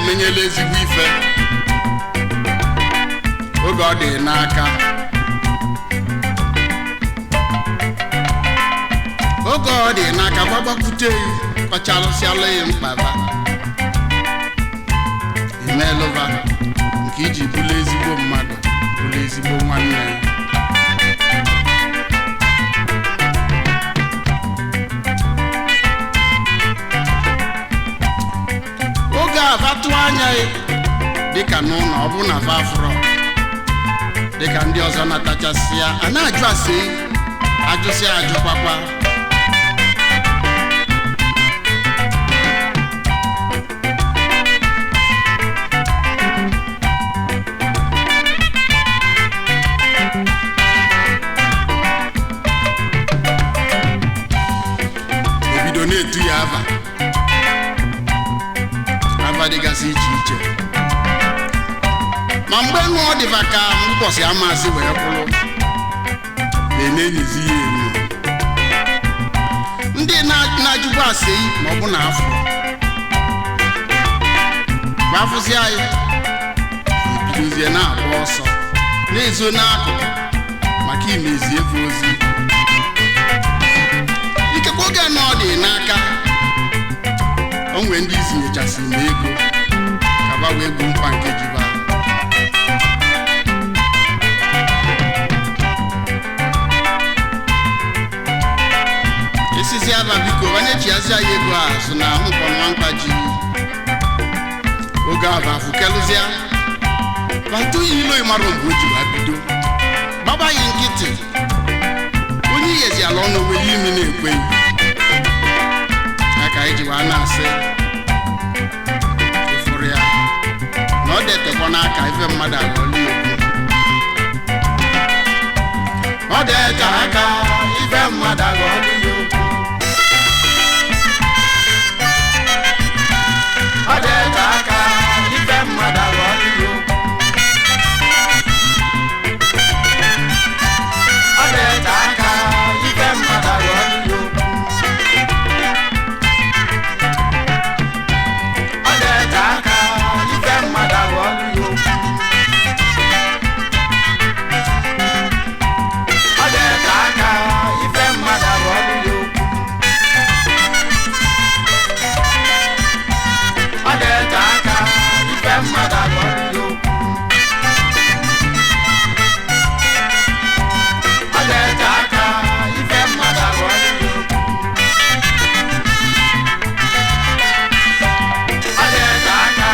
na-emenyela ezigbo ife oge ọ dị n'aka oge ọ dị n'aka gbagbakwute kọchalụsịala ya mkpaba imelụva nke iji bụlụ ezigbo mmadụ bụlụ ezigbo nwanne ya. Oge a vatụ anya ya dịka n'ụlọ ọ bụ na vafrọ dịka ndị ọzọ natachasịa a na-ajụ ase ajụsịa ajụkwakwa ebido na-etu ya ava ava dịgasị iche iche ma mgbe nụ ọ dịva ka mbọsị amasị wee kwụrụ na-enenyizi ya enyo ndị na-ajụkwa ase ma ọ bụ na afọ mgbe afụzi anyị ebidozie na-agba ọsọ na-ezo n'akụkụ maka imezi efe ozi ikekwe oge na ọ dị n'aka o nwere ndị izinyechasị m ego ka ba wee gbu mkpa nke jiba esizi aba biko onye chiazi ya ego a sụ na nkwa nwa mkpa ji oge aba afụkelụzịa batụ ya ilo ịmarụ mgbe o ji wa bido gbaba ya nkịtị onye ighezi ala ọnụ onwe ya imi na-ekweghị ya ka anyị ji wee na-asị ịfụrụ ya na ọ detekwa n'aka ife mmadụ aghọọla ya okwu ọ dete aka ife mmadụ aghọọla ya okwu Ọ dete aka ife mmadụ aghọọla ya okwu. Ọ dete aka ife mmadụ aghọọla ya okwu. Ọ dete aka ife mmadụ aghọọla ya okwu. Ọ dete aka ife mmadụ aghọọla ya okwu. Ọ dete aka ife mmadụ aghọọla ya okwu. Ọ dete aka ife mmadụ aghọọla ya okwu. Ọ dete aka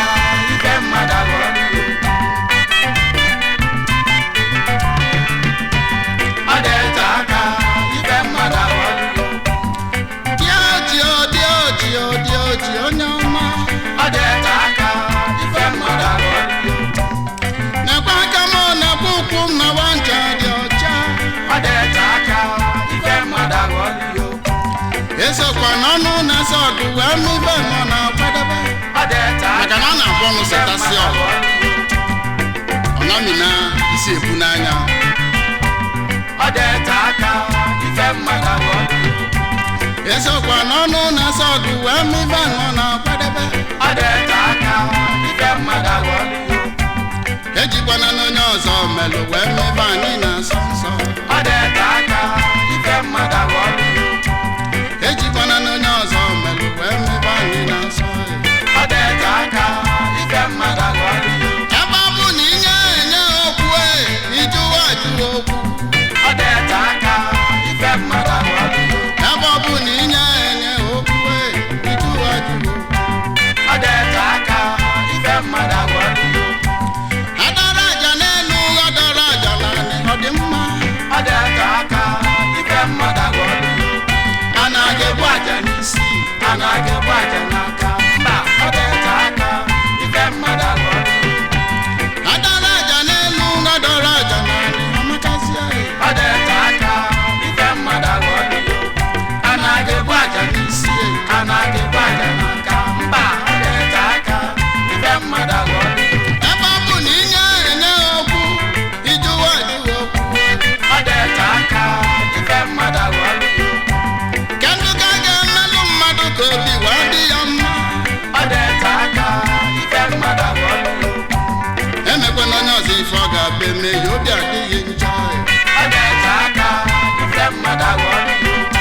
ife mmadụ aghọọla ya okwu. Ọ dete aka ife mmadụ aghọọla ya okwu. Dị oji dị oji dị oji onye ọma Ọ dete aka ife mmadụ aghọọla ya okwu. nakwa aka m nakwa ụkwụ m na ncha dị ọcha Ọ dete aka ife mmadụ aghọọla ya okwu. esokwa n'ọnụ na-asa ọgụ wee mụ ife nọ na-akwadebe Ọ dete aka maka na a na-agwọ ọnụ setasị ọgụ ọ namina isi ebu n'anya Ọ dete aka ife mmadụ aghọọla ya okwu. esokwa n'ọnụ na-asa ọgụ wee mụ ife nọ na-akwadebe Ọ dete aka ife mmadụ aghọọla ya okwu. ejikwana n'onye ọzọ melụ wee mụ ife anyị na-asọ nsọ Ọ dete aka ife mmadụ aghọọla ya okwu. ejikwana n'onye ọzọ melụ wee mụ ife anyị na-asọ ya. Ọ dete aka ife mmadụ aghọọla ya okwu. Ebe ọ bụ na inye enye okwu e ịjụwa ajụwa okwu Ọ dete aka ife mmadụ aghọọla ya okwu. ebe ọ bụ na inye enye okwu e ịjụwa ajụwa okwu Ọ dete aka ife mmadụ aghọọla ya okwu. adọrọ aja n'elu adọrọ aja n'anị ọ dị mma Ọ dete aka ife mmadụ aghọọla ya okwu. a na-aga ebu aja n'isi A na-aga ebu aja n'aka mba ọ dete aka ife mmadụ aghọọla ya okwu. adọrọ aja n'elu adọrọ aja n'anị ọmakasịa ya. Ọ dete aka ife mmadụ aghọọla ya okwu. A na-aga ebu aja n'isi a na-aga ebu aja n'aka mba ọ dete aka ife mmadụ aghọọla ya okwu. Ebe ọ bụ na inye enye okwu ịjụwa ajụwa okwu Ọ dete aka ife mmadụ aghọọla ya okwu. Kedu ka a ga-emelụ mmadụ ka obi wee mmadụ eme ya obi adịghị njọ. Ọ na-ete aka ife mmadụ aghọọla ya okwu.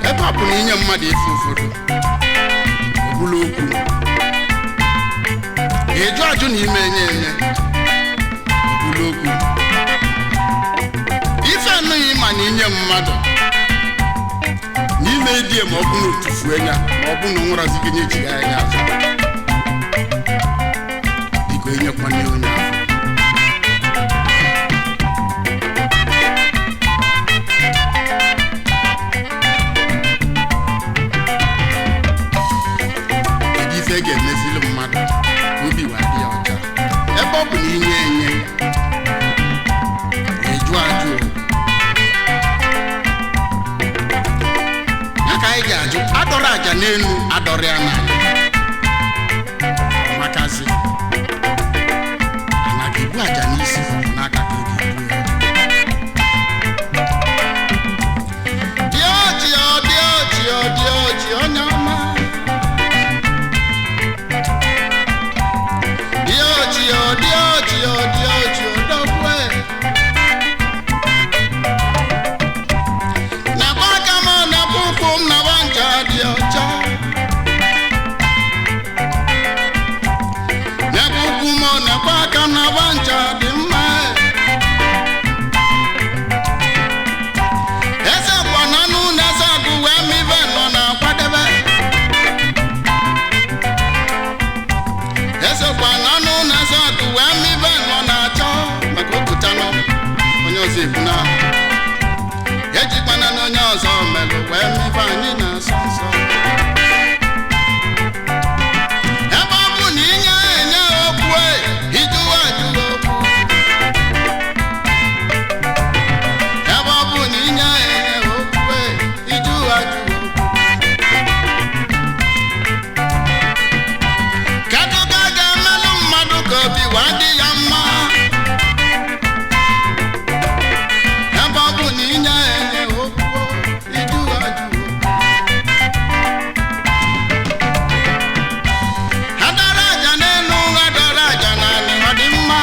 Ebe ọ bụ na inye mmadụ ife ụfọdụ ọbụla okwu ịjụ ajụ na ime enye enye ọbụla okwu ife anụghị ma na inye mmadụ na ime die ma ọ bụ na otufue ya ma ọ bụ na nwụrazighị nye echigha ya azụ, biko enyekwana ya onye ahụ. Kedu ife ga-emezili mmadụ ka obi wee dị ya ọcha ebe ọ bụ na inye enye ịjụ ajụ ya ka anyị ga-ajụ adọrọ aja n'elu adọrọ ya n'ala makazi ana ga-ebu aja n'isi n'aka ka ị ga-ebu ya. Dị ọchị ọ dị ọchị ọ dị ọchị onye ọma. Dị ọchị ọ dị ọchị ọ dị ọchị odogwu. Na-agba aka m na-agba ụkwụ m na-agba ncha dị ọcha. Na-agba ụkwụ m na-agba aka m na-agba ncha dị mma. Eze kwa na anụ na eze agụ wee ma ibe nọ na-akwadebe. Ezekwa na anụ na eze ọdụ wee ma ibe nọ na-achọ maka otutanụ onye ọzọ ebu na ejikwana na onye ọzọ melụ wee ma ibe anyị na-asọ nsọ. Ebe ọ bụ na inye enye okwu ijụwa ajụwa okwu. Ebe ọ bụ na inye enye okwu ijụwa ajụwa okwu. Kedu ka a ga-emelụ mmadụ ka obi wee dị ya mma ebe ọ bụ na inye enye okwu ịjụ ajụ? Ha dọrọ aja n'elu, ha dọrọ aja n'ala, ọ dị mma.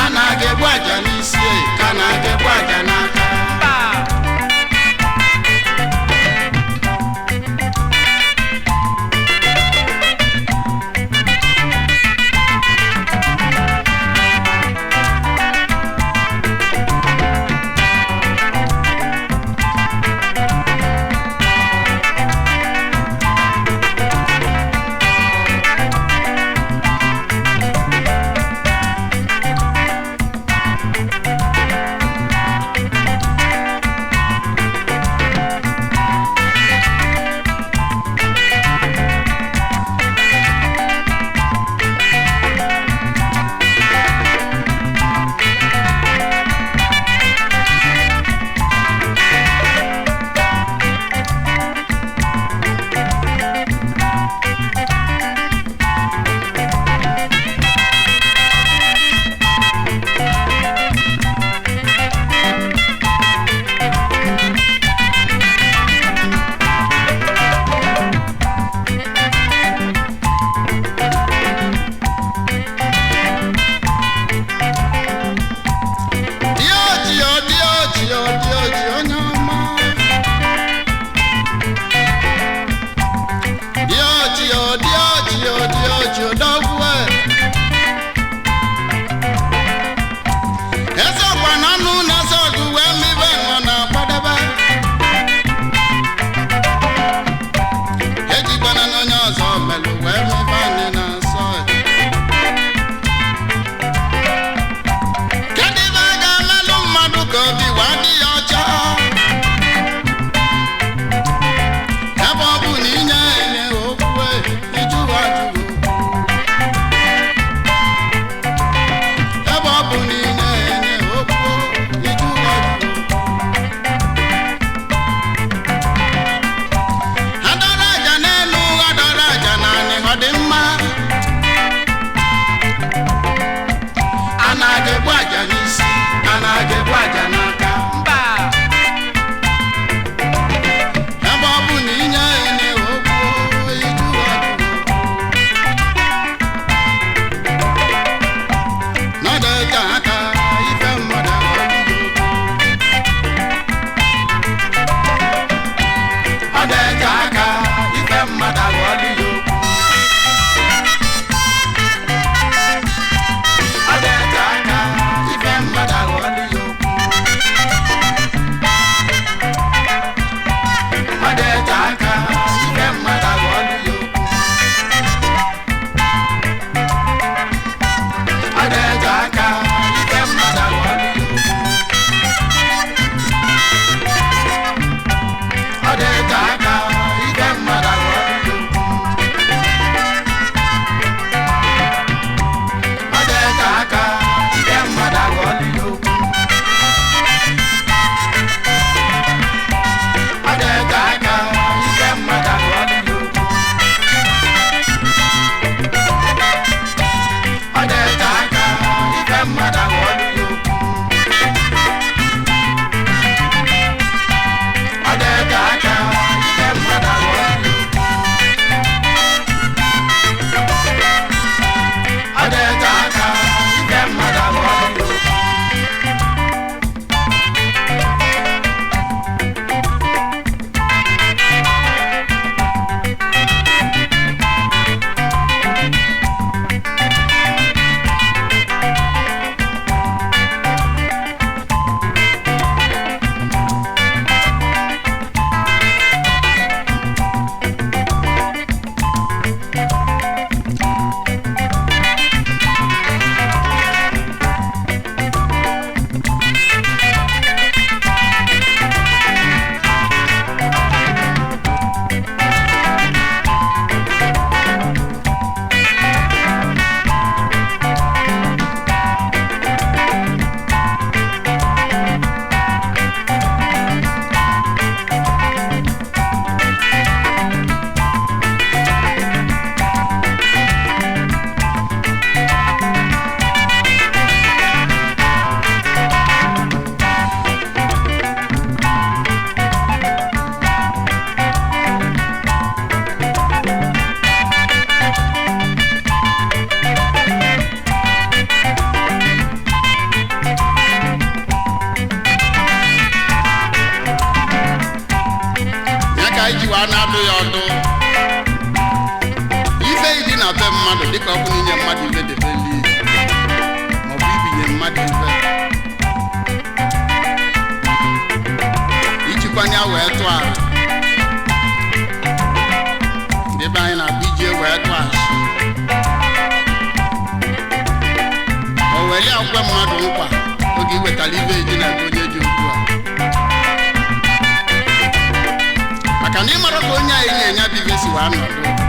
A na-aga-egbu aja n'isi ka a na-aga-egbu aja n'aka. Mba. be mmadụ, dịka ọ bụ na inye mmadụ ife debeli maọbụ ibinye mmadụ ife, ijikwanya wee tụọ ala. Ndị be anyị na-abụ iji wee tụọ asị, o were akwe mmadụ nkwa oge iwetara ibe eji na onye dị otu a, maka na ịmara ka onye anyị na-enye bụ ife si wee nọdụ.